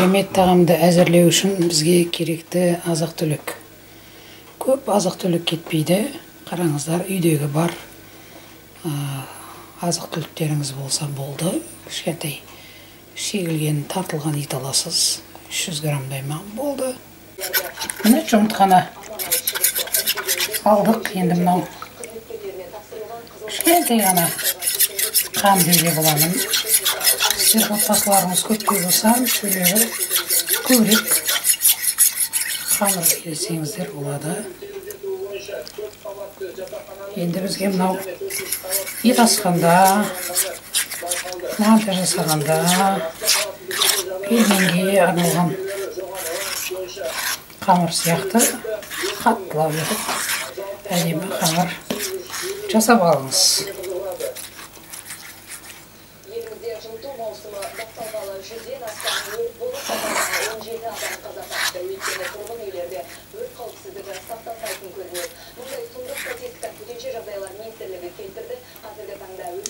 Керемет тағамды әзірлеу үшін бізге керекті азық-түлік. Көп азық-түлік кетпейді. Қараңыздар, үйдегі бар азық-түліктеріңіз болса болды. Кішкентай шегілген, тартылған ет аласыз. 300 граммдай болды. Міне жұмыртқаны алдық. Енді мынау кішкентай ғана қам деуге боламын. Сіздер отбасыларыңыз көптеу болса, мүшелері көбірек қамыр келсеңіздер болады. Енді бізге мынау ет асқанда, манты жасағанда, пельменге арналған қамыр сияқты қаттылап етіп әдемі қамыр жасап алыңыз.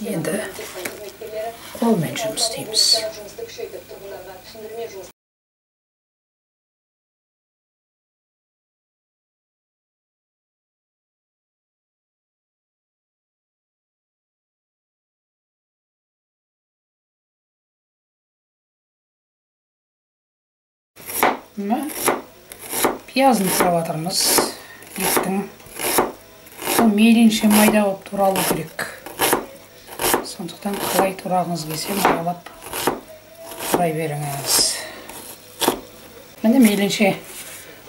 Енді қолмен жұмыс істейміз. Пиязын турап жатырмыз. Еттің сол мейлінше майда болып туралу керек. Сондықтан қалай турағыңыз келсе майдалап турай беріңіз. Міне мейлінше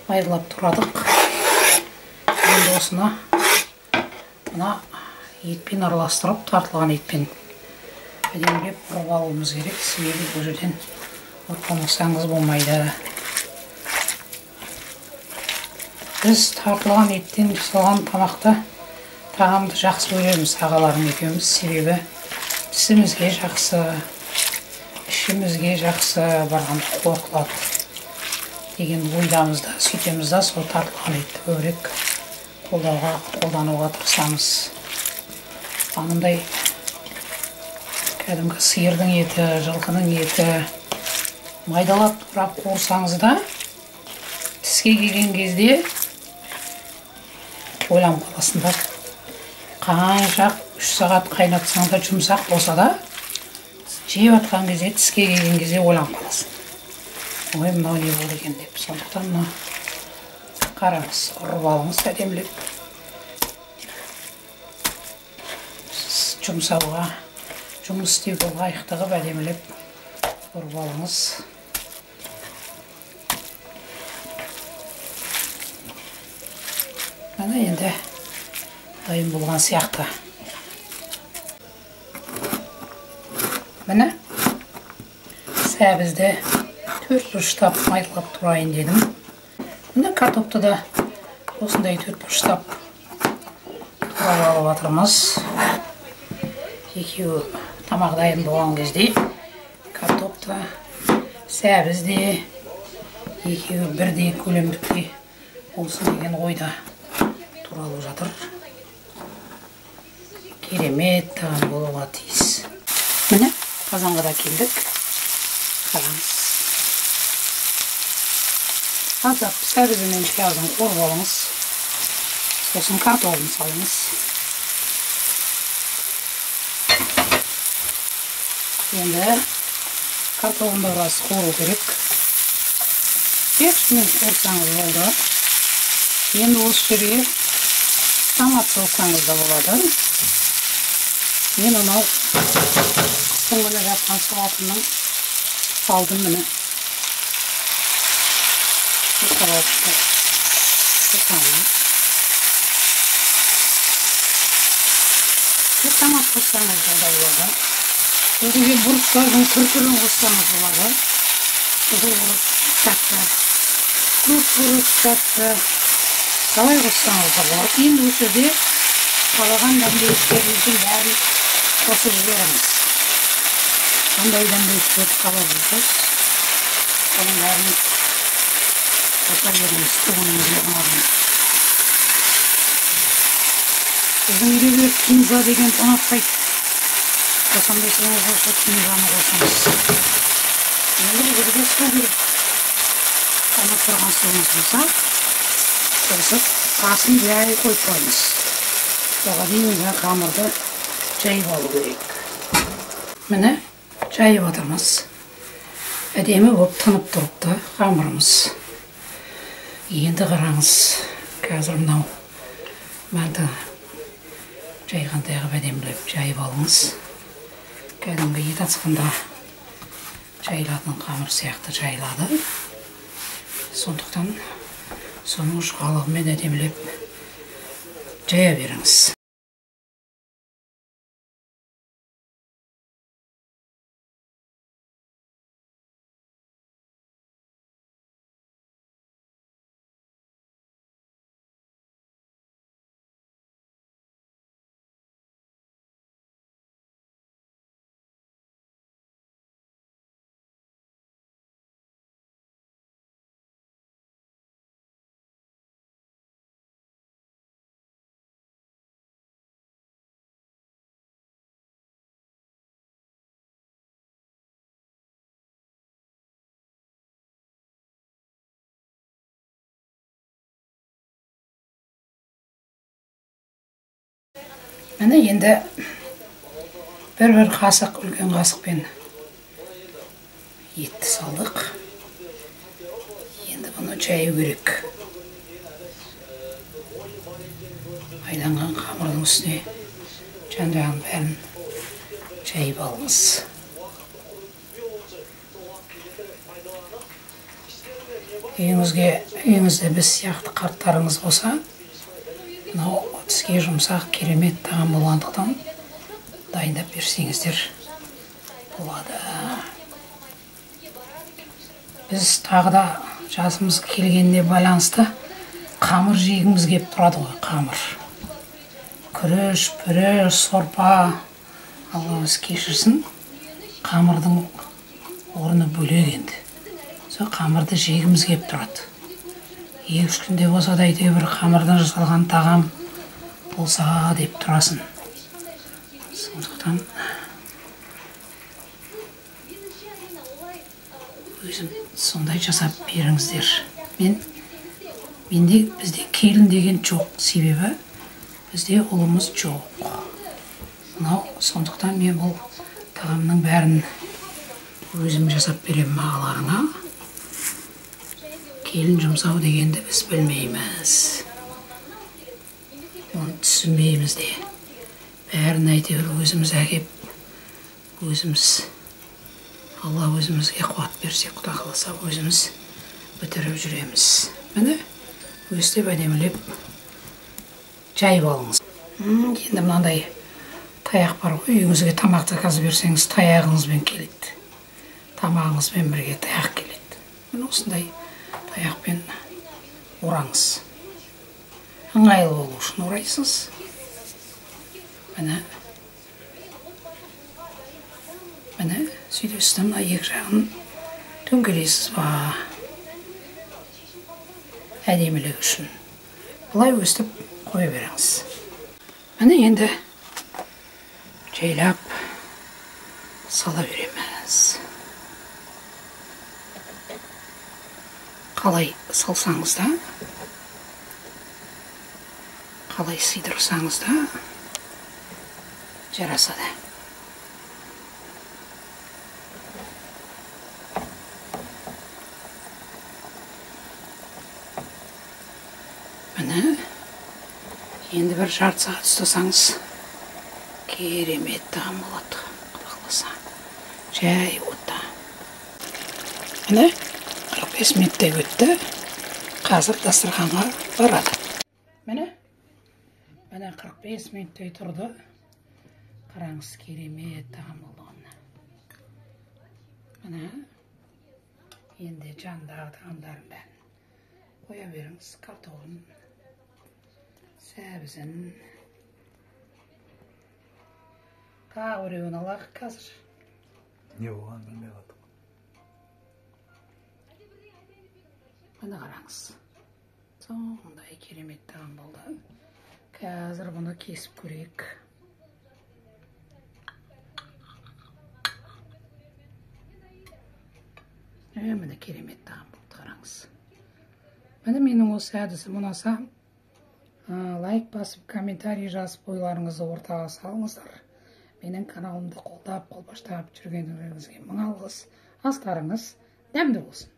майдалап турадық. Енді осыны мына етпен араластырып, тартылған етпен әдемілеп ұрып алуымыз керек. Себебі бұл жерден ұрып алмасаңыз болмайды. Біз тартылған еттен жасалған тамақты, тағамды жақсы көреміз ағаларым екеуміз. Себебі тісімізге жақсы, ішімізге жақсы барғанда қорқылады деген ойдамыз да, сөйтеміз да, сол тартылған етті көбірек қолдануға тырысамыз. Анандай кәдімгі сиырдың еті, жылқының еті майдалап турап қуырсаңыз да, тіске келген кезде ойланып қаласыңдар. Қанша 3 сағат қайнатсаң да жұмсақ болса да, жеп жатқан кезде, тіске келген кезде ойланып қаласың. Ой, мынау не болды екен деп. Сондықтан мына қараңыз, ұрып алыңыз әдемілеп. Жұмсауға, жұмыс істеуге лайықты қылып әдемілеп ұрып алыңыз. Міне енді дайын болған сияқты. Міне сәбізді 4 бұрыштап майдалап турайын дедім. Міне картопты да осындай 4 бұрыштап турап алып жатырмыз. Екеуі тамақ дайын болған кезде картоп та, сәбіз де екеуі бірдей көлемдікте болсын деген ойда туралып жатыр. Керемет тағам болуға тиіс. Міне қазанға да келдік. Қараңыз. Аздап сәбізі мен пиязын қуырып алыңыз. Сосын картобын салыңыз. Енді картобын да біраз қуыру керек. 5 минут қуырсаңыз болды. Енді осы жерге томат салсаңыз да болады. Мен анау қыстың күні жатқан салатымның салдым міне. Салатты қосамын. Томат қоссаңыз да болады. Өзіңізге бұрыштардың түр-түрін қоссаңыз болады. Қызыл бұрыш тәтті, көк бұрыш тәтті. Қалай қоссаңыз да болады. Енді осы жерде қалаған дәмдеуіштеріңіздің бәрін қосып жіберіңіз. Қандай дәмдеуіштерді қалап жүрсіз, соның бәрін қоса беріңіз, көңіліңізге ұнаған. Біздің үйдегілер кинза деген ұнатпайды. Қосам десеңіз осы кинзаны қосыңыз. Енді бұл жерге су керек. Қайнап тұрған суыңыз болса, қосып, қасын жай қойып қойыңыз. Оған дейін қамырды жайып алу керек. Міне, жайып отырмыз. Әдемі болып тынып тұрыпты қамырымыз. Енді қараңыз, қазір мынау манты жайғандай қылып әдемілеп жайып алыңыз. Кәдімгі ет асқанда жайылатын қамыр сияқты жайылады. Сондықтан соның жұқалығымен әдемілеп жая беріңіз. Міне енді бір қасық, үлкен қасықпен етті салдық. Енді бұны жаю керек. Майланған қамырдың үстіне жан-жағын бәрін жайып алыңыз. Үйіңізде біз сияқты қарттарыңыз болса, мынау тіске жұмсақ керемет тағам болғандықтан дайындап берсеңіздер болады. Біз тағы да жасымыз келгеніне байланысты қамыр жегіміз келіп тұрады ғой, қамыр. Күріш, пүріш, сорпа, Алла өзі кешірсін, қамырдың орны бөлек енді. Сол қамырды жегіміз келіп тұрады. 2-3 күнде болса да әйтеуір бір қамырдан жасалған тағам болса деп тұрасың. Сондықтан өзім сондай жасап беріңіздер. Менде бізде келін деген жоқ, себебі бізде ұлымыз жоқ. Мынау сондықтан мен бұл тағамның бәрін өзім жасап беремін ағаларыңа. Келін жұмсау дегенді біз білмейміз. Оны түсінбейміз де. Бәрін әйтеуір өзіміз әкеп, өзіміз, Алла өзімізге қуат берсе, Құда қаласа өзіміз бітіріп жүреміз. Міне, өстіп әдемілеп жайып алыңыз. Енді мынандай таяқ бар ғой, үйіңізге тамақ заказ берсеңіз, таяғыңызбен келеді. Тамағыңызбен бірге таяқ келеді. Міне осындай таяқпен ораңыз. Ыңғайлы болу үшін орайсыз. Міне. Міне, сөйтесіз мына екі жағын дөңгелейсіз ба? Әдемілігі үшін. Былай өстіп қоя беріңіз. Міне енді жайлап сала береміз. Қалай салсаңыз да, қалай сыйдырсаңыз да жарасады. Міне, енді бір жарты сағат ұстасаңыз керемет тағам болады, Құда қаласа. Жай отта. Міне, 45 минуттай өтті. Қазір дастарханға барады. Міне, 45 минуттай тұрды. Қараңыз, керемет тағам болды. Міне, енді жанындағы тағамдарын бәрін қоя беріңіз. Картогын, сәбізін. Тағы біреуін алайық қазір. Не болғанын білмей қалдық. Міне қараңыз. Сондай керемет тағам болды. Қазір бұны кесіп көрейік. Міне керемет тағам болды, қараңыз. Міне, менің осы әдісім ұнаса, лайк басып, комментарий жазып, ойларыңызды ортаға салыңыздар. Менің каналымды қолдап, қолпаштап жүргендеріңізге мың алғыс. Астарыңыз дәмді болсын.